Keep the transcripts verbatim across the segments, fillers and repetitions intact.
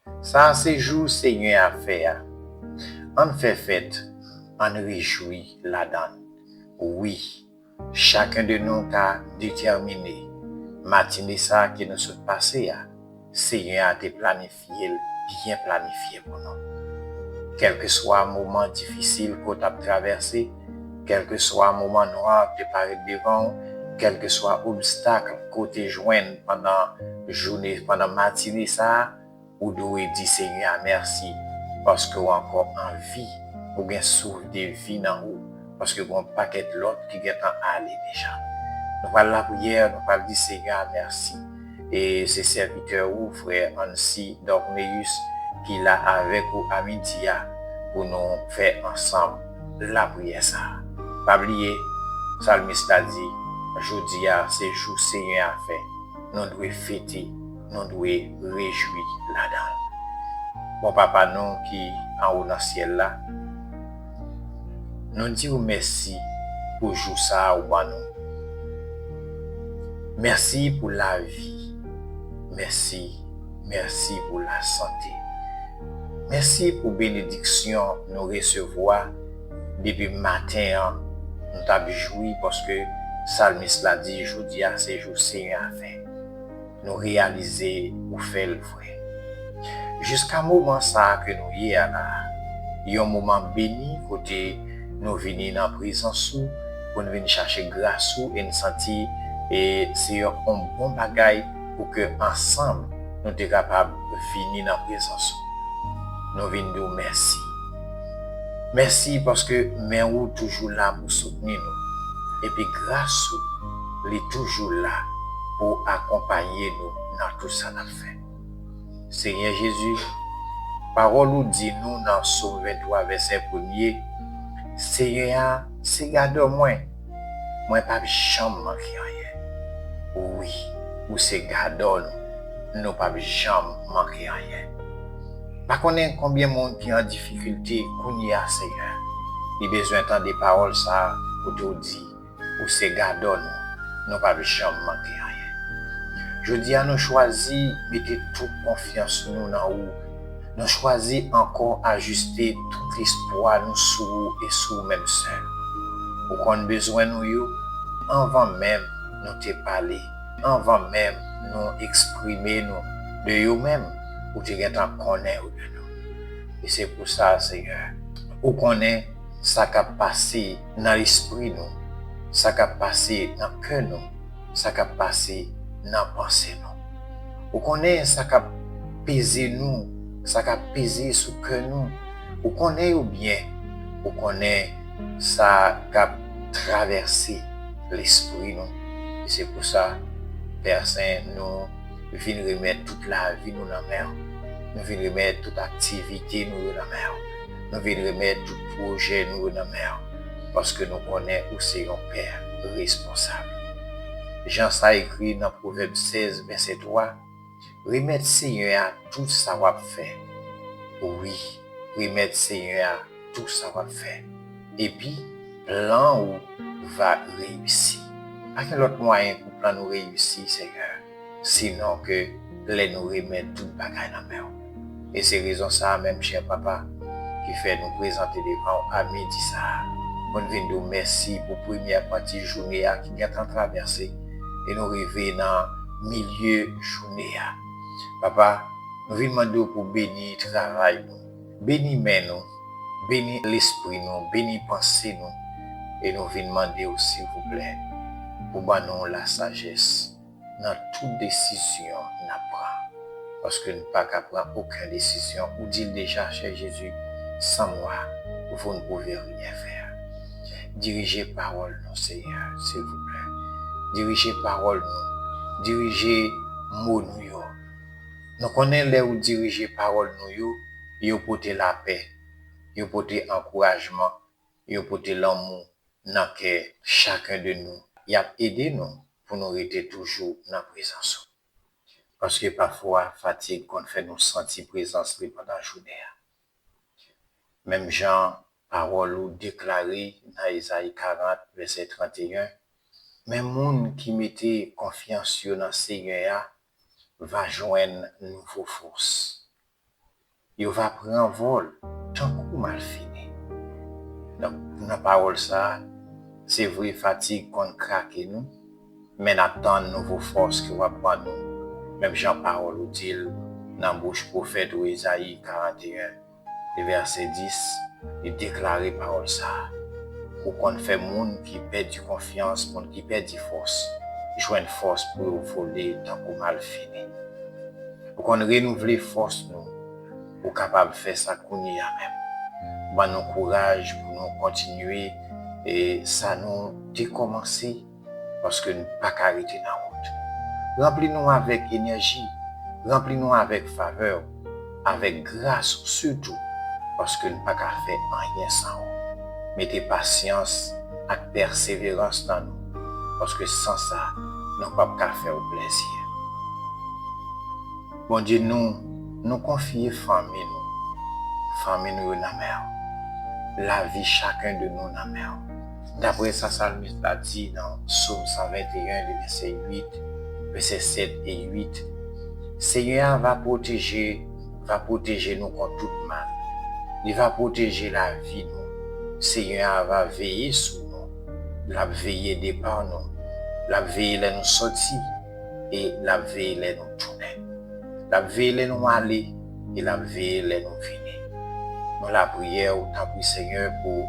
Sa a se jou Senyè a fè a. Ann fè fèt, ann rejwi ladan l. Wi, chaken de nou ka detèmine matine sa a ke nou sot pase a, Senyè a te planifye l byen planifye pou nou. Kèlkeswa moman difisil ke w t ap travèse, kèlkeswa moman nwa k te parèt devan w, kèlkeswa obstak ke w te jwenn pandan jounen, pandan matine sa a, ou dwe di Senyè a mèsi, paske w ankò an vi, ou gen souf de vi nan ou, paske gen yon pakèt lòt ki gentan ale deja. Nou pral lapriyè, nou pral di Senyè a mèsi. E se sèvitè ou, frè Ansi Dorneus, ki la avèk ou a midi a pou nou fè ansanm lapriyè sa a. Pa bliye, salmis la di, jodi a se jou Senyè a fè. Nou dwe fete, nou dwe rejwi ladan l. Bon Papa nou ki anwo nan syèl la, nou di w mèsi pou jou sa a ou ban nou. Mèsi pou lavi. Mèsi, mèsi pou lasante. Mèsi pou benediksyon nou resevwa depi maten an. Nou t ap jwi paske salmis la di, jodi a se jou Senyè a fè. Nou reyalize ou fè l vre. Jiska moman sa a ke nou ye a la, yon moman beni kote nou vini nan prezans ou, pou n vin chache gras ou e n santi e se yon bon bagay pou ke ansanm nou te kapab vini nan prezans ou. Nou vin di w mèsi. Mèsi paske men ou toujou la pou soutni nou. Epi gras ou, li toujou la pou akonpaye nou nan tout sa n ap fè. Senyè Jezi, pawòl ou di nou nan Sòm venntwa, vèsè premye, Senyè a se gadò mwen, mwen p ap janm manke anyen. Wi, ou se gadò nou, nou p ap janm manke anyen. Pa konnen konbyen moun ki an difikilte kounye a, Senyè. Li bezwen tande pawòl sa a kote w di, ou se gadò nou, nou p ap janm manke anyen. Jodi a, nou chwazi mete tout konfyans nou nan ou. Nou chwazi ankò ajiste tout espwa nou sou ou e sou ou menm sèl. Ou konn bezwen nou yo anvan menm nou te pale, anvan menm nou eksprime nou de yo menm, ou te gentan konnen yo de nou. E se pou sa, Senyè, ou konnen sa k ap pase nan lespri nou, sa k ap pase nan kè nou, sa k ap pase nan panse nou. Ou konnen sa k ap peze nou, sa k ap peze sou kè nou. Ou konnen yo byen. Ou konnen sa k ap travèse lespri nou. E se pou sa, Pè Sen, nou vin remèt tout lavi nou nan men w. Nou vin remèt tout aktivite nou yo nan men w. Nou vin remèt tout pwojè nou yo nan men w. Paske nou konnen ou se yon pè responsab. Jan sa ekri nan Pwovèb sèz, vèsè twa, remèt Senyè a tout sa w ap fè. Wi, remèt Senyè a tout sa w ap fè. Epi, plan ou va reyisi. Pa gen lòt mwayen pou plan nou reyisi, Senyè, sinon ke lè nou remèt tout bagay nan men w. E se rezon sa a menm, chè Papa, ki fè nou prezante devan w a midi sa a, pou n vin di w mèsi pou premyè pati jounen an ki gentan travèse, e nou rive nan milye jounen an. Papa, nou vin mande w pou beni travay nou, beni men nou, beni lespri nou, beni panse nou, e nou vin mande w, silvouplè, pou ban nou lasajès nan tout desizyon n ap pran. Paske n pa ka pran okenn desizyon. Ou di l deja, chè Jezi, sans moi, vous ne pouvez rien faire. Dirije pawòl nou, Senyè, silvouplè. Dirije pawòl nou. Dirije mo nou yo. Nou konnen lè ou dirije pawòl nou yo, yo pote lapè, yo pote ankourajman, yo pote lanmou nan kè chaken de nou. Y ap ede nou pou nou rete toujou nan prezans ou. Paske pafwa, fatig konn fè nou santi prezans li pandan jounen an. Menm jan pawòl ou deklare nan Ezayi karant, vèsè trannteyen, men moun ki mete konfyans yo nan Senyè a va jwenn nouvo fòs. yo va pran vòl tankou malfini. Donk, nan pawòl sa a, se vre fatig konn krake nou, men n ap tann nouvo fòs ke w ap ban nou, menm jan pawòl ou di l nan bouch pwofèt ou Ezayi karanteyen, li vèsè dis, li deklare pawòl sa a. Ou konn fè moun ki pèdi konfyans, moun ki pèdi fòs, jwenn fòs pou yo vole tankou malfini. Ou konn renouvle fòs nou pou kapab fè sa kounye a menm. Ban nou kouraj pou nou kontinye e sa nou te kòmanse, paske nou pa ka rete nan wout. Ranpli nou avèk enèji, ranpli nou avèk favè w, avèk gras ou sitou, paske nou pa ka fè anyen san ou. Mete pasyans ak pèseverans nan nou, paske san sa, nou p ap ka fè w plezi. Bondye, nou, nou konfye fanmi nou, fanmi nou yo nan men w. Lavi chaken de nou nan men w. Daprè sa salmis la di nan Sòm san venteyen, le vèsè uit, vèsè sèt e uit, Senyè a va pwoteje, va pwoteje nou kont tout mal. Li va pwoteje lavi nou. Senyè a va veye sou nou. L ap veye depa nou. L ap veye lè nou sòti. E l ap veye lè nou tounen. L ap veye lè nou ale. E l ap veye lè nou vini. Nou lapriyè w, tanpri, Senyè, pou,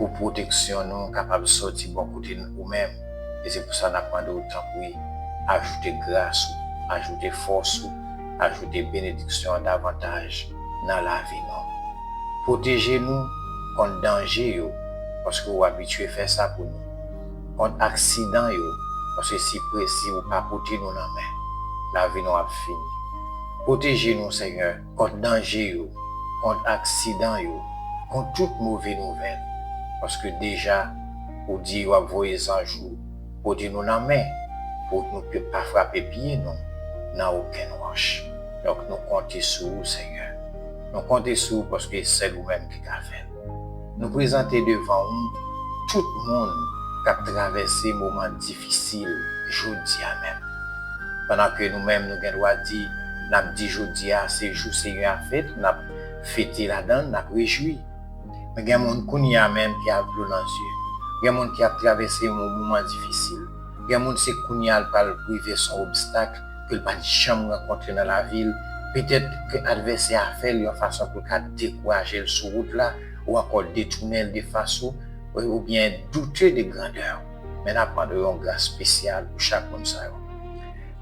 pou pwoteksyon nou kapab sòti bò kote ou menm. E se pou sa n ap mande w, tanpri, ajoute gras ou, ajoute fòs ou, ajoute benediksyon an davantaj nan lavi nou. Pwoteje nou kont danje yo, paske w abitye fè sa pou nou. Kont aksidan yo, paske si, si ou pa pote nou nan men, lavi nou ap fini. Pwoteje nou, Senyè, kont danje yo, kont aksidan yo, kont tout move nouvèl, paske deja ou di w ap voye zanj ou pote nou nan men, pou nou pa frape pye nou nan okenn wòch. Donk, nou konte sou ou, Senyè. Nou konte sou ou paske sèl ou menm ki ka fè l. Nou prezante devan ou tout moun k ap travèse moman difisil jodi a menm. Pandan ke nou menm nou gen dwa di, n ap di jodi a se jou Senyè a fèt, n ap fete ladan l, n ap rejwi. Men gen moun kounye a menm ki ap dlo nan zye. Gen moun ki ap travèse yon moman difisil. Gen moun se kounye a l pral rive se yon obstak ke l pa t janm rankontre nan lavi l. Petèt ke advèsè a fè l yon fason pou l ka dekouraje l sou wout la, ou ankò detounen l de fas ou, oubyen doute de grandè w. Men n ap mande w yon gras espesyal pou chak moun sa yo.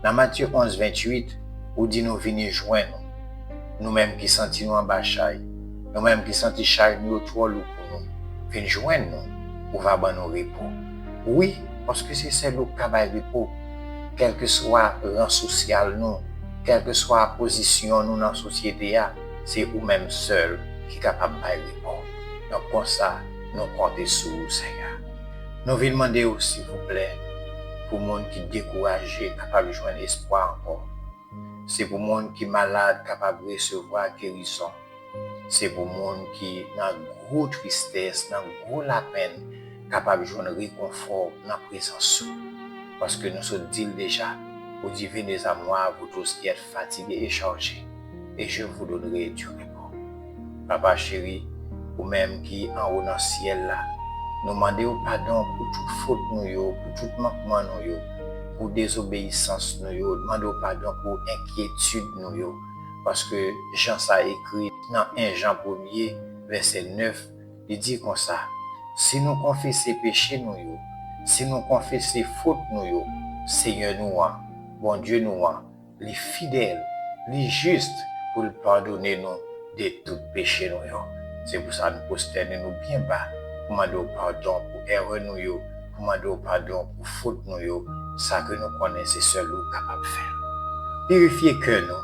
Nan Matye onz venntuit, ou di nou vini jwenn ou. Nou menm ki santi nou anba chay, nou menm ki santi chay nou yo twò lou pou nou, vin jwenn nou, ou va ban nou repo. Wi, paske se sèl ou k ka bay repo. Kèlkeswa ran sosyal nou, kèlkeswa pozisyon nou nan sosyete a, se ou menm sèl ki kapab bay repo. Donk konsa, nou konte sou ou, Senyè. Nou vin mande w, silvouplè, pou moun ki dekouraje kapab jwenn espwa ankò. Se pou moun ki malad kapab resevwa gerizon. Se pou moun ki nan gwo tristès, nan gwo lapenn, kapab jwenn rekonfò nan prezans ou. Paske nou sot di l deja, ou di, venez à moi, vous tous qui êtes fatigués et chargés, et je vous donnerai du repos. Papa cheri, ou menm ki anwo nan syèl la, nou mande w padon pou tout fot nou yo, pou tout mankman nou yo, pou dezobeyisans nou yo, mande w padon pou enkyetid nou yo, paske jan sa ekri nan en Jan premye, vèsè nèf, li di konsa, si nou konfese peche nou yo, si nou konfese fot nou yo, Senyè nou an, Bondye nou an, li fidèl, li jis pou l padone nou de tout peche nou yo. Se pou sa nou pwostène nou byen ba pou mande w padon pou erè nou yo, pou mande w padon pou fot nou yo, sa ke nou konnen se sèl ou kapab fè. Pirifye kè nou,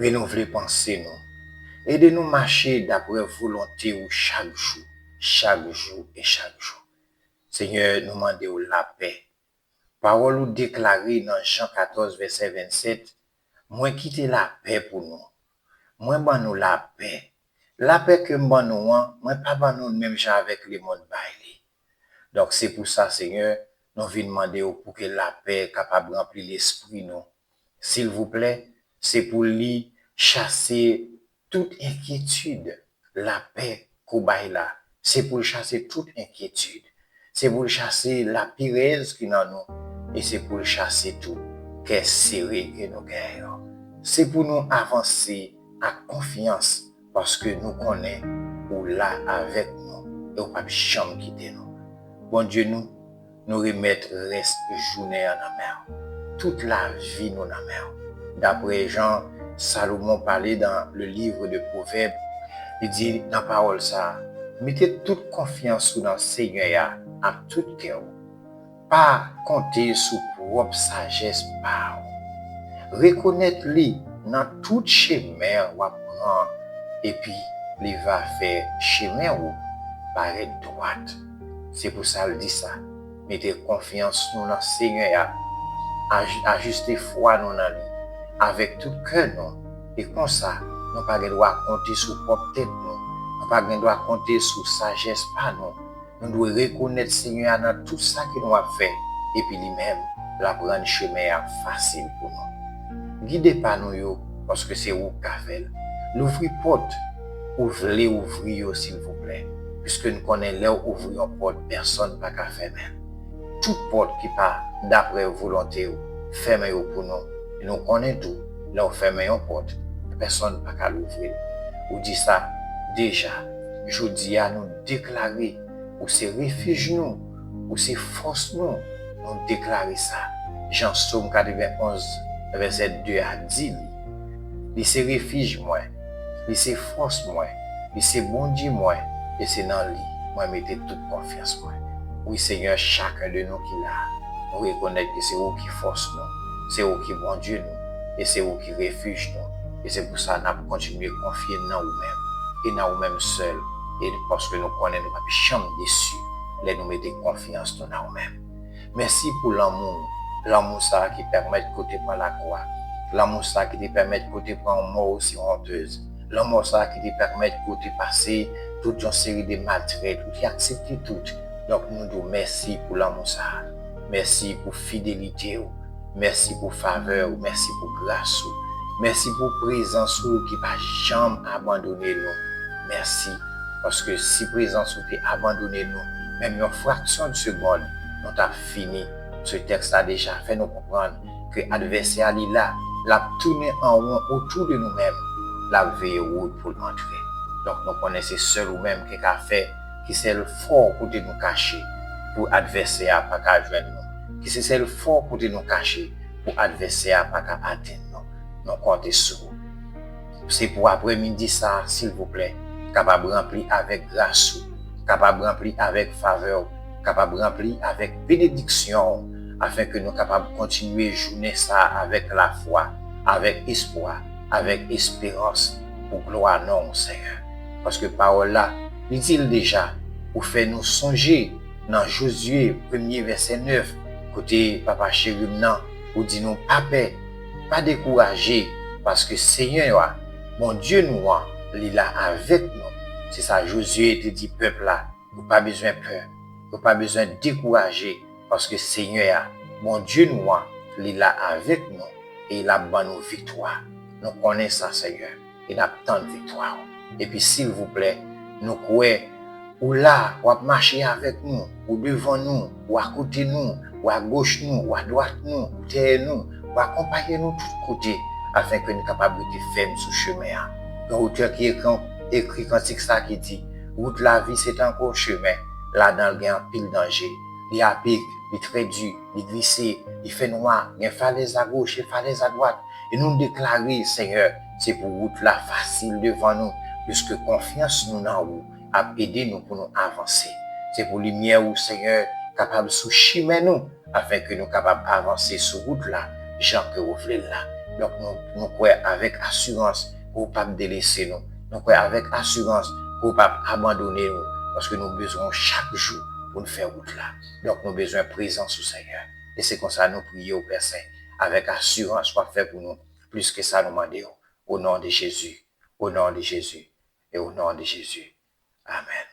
renouvle panse nou, ede nou mache daprè volonte ou chak jou, chak jou e chak jou. Senyè, nou mande w lapè. Pawòl ou deklare nan Jan katòz, vèsè vennsèt, mwen kite lapè pou nou. Mwen ban nou lapè. Lapè ke m ban nou an, mwen pa ban nou l menm jan avèk lemonn bay li. Donk, se pou sa, Senyè, nou vin mande w pou ke lapè kapab ranpli lespri nou. Silvouplè, se pou li chase tout enkyetid, lapè ke w bay la, se pou l chase tout enkyetid. Se pou l chase lapirèz ki nan nou, e se pou l chase tou kè sere ke nou genyen yo. Se pou nou avanse ak konfyans, paske nou konnen ou la avèk nou e ou p ap janm kite nou. Bondye nou, nou remèt rès jounen an nan men w. Tout lavi nou nan men w. Daprè jan Salomon pale dans le livre de Proverbes, li di nan pawòl sa a, mete tout konfyans ou nan Senyè a ak tout kè w. Pa konte sou pwòp sajès pa w. Rekonèt li nan tout chemen w ap pran, epi li va fè chemen ou parèt dwat. Se pou sa l di sa, mete konfyans nou nan Senyè a, aj-, ajiste fwa nou nan li avèk tout kè nou, e konsa, nou pa gen dwa konte sou pwòp tèt nou, nou pa gen dwa konte sou sajès pa nou. Nou dwe rekonèt Senyè a nan tout sa ke nou ap fè, epi li menm, l ap rann chemen an fasil pou nou. Gide pa nou yo, paske se ou k ka fè l. Louvri pòt ou vle ouvri yo, silvouplè, piske n konnen lè w ouvri yon pòt, pèsonn pa ka fèmen l. Tout pòt ki pa daprè volonte w, fèmen yo pou nou. E nou konnen tou, lè w fèmen yon pòt, pèsonn pa ka louvri l. Ou di sa deja. Jodi a, nou deklare ou se refij nou, ou se fòs nou. Nou deklare sa. Jan Sòm katrevenn onz, vèsè de a di li, li se refij mwen, li se fòs mwen, li se Bondye mwen, e se nan li mwen mete tout konfyans mwen. Wi, Senyè, chaken de nou ki la a, nou rekonèt ke se ou ki fòs nou, se ou ki Bondye nou, e se ou ki refij nou. E se pou sa n ap kontinye konfye n nan ou menm, e nan ou menm sèl, e paske nou konnen nou p ap janm desi lè nou mete konfyans nou nan ou menm. Mèsi pou lanmou w, lanmou sa a ki pèmèt ke w te pran lakwa, lanmou sa a ki te pèmèt ke w te pran yon mò osi wontèz, lanmou sa a ki te pèmèt ke w te pase tout yon seri de maltrèt, ou te aksepte tout. Donk, nou di w mèsi pou lanmou sa a. Mèsi pou fidelite w. Mèsi pou favè w. Mèsi pou gras ou. Mèsi pou prezans ou ki pa janm abandone nou. Mèsi. Paske si prezans ou te abandone nou, menm yon fraksyon de segonn, nou t ap fini. Se tèks la deja fè nou konprann ke advèsè a li la, l ap tounen an won otou de nou menm, l ap veye wout pou l antre. Donk, nou konnen se sèl ou menm ki ka fè, ki sèl fè w kote nou kache pou advèsè a pa ka jwenn nou, ki se sèl fè w kote nou kache pou advèsè a pa ka atenn nou. Nou konte sou ou. Se pou aprèmidi sa a, silvouplè, kapab ranpli avèk gras ou, kapab ranpli avèk favè w, kapab ranpli avèk benediksyon w, afenke nou kapab kontinye jounen sa a avèk lafwa, avèk espwa, avèk esperans, pou glwa non w, Senyè. Paske pawòl la, li di l deja, ou fè nou sonje nan Jozye premye vèsè nèf, kote papa cheri m nan, ou di nou pa pè, pa dekouraje, paske Senyè a, Bondye nou an, li la avèk nou. Se sa Jozye te di pèp la, nou pa bezwen pè, nou pa bezwen dekouraje, paske Senyè a, Bondye nou an, li la avèk nou e l ap ban nou viktwa. Nou konnen sa, Senyè, e n ap tann viktwa w. Epi, silvouplè, nou kwè ou la, w ap mache avèk nou, ou devan nou, ou akote nou, ou agoch nou, ou adwat nou, ou dèyè nou, ou akonpaye nou tout kote, afenke n kapab rete fèm sou chemen an. Gen otè ki ekri, ekri kantik sa ki di, wout lavi se tankou yon chemen, ladan l gen anpil danje. Li apik, li trè di, li glise, li fè nwa, gen falèz agoch e falèz adwat. E nou deklare, Senyè, se pou wout la fasil devan nou, piske konfyans nou nan ou ap ede nou pou nou avanse. Se pou limyè ou, Senyè, kapab sou chimen nou, afenke nou kapab avanse sou wout la jan ke ou vle l la. Donk, nou, nou kwè avèk asirans ke ou p ap delese nou. Nou kwè avèk asirans ke ou p ap abandone nou, paske nou bezwen w chak jou pou n fè wout la. Donk, nou bezwen prezans ou, Senyè. E se konsa nou priye w, Pè Sen, avèk asirans w ap fè pou nou plis ke sa nou mande w. O non de Jezi, o non de Jezi, e o non de Jezi. Amèn.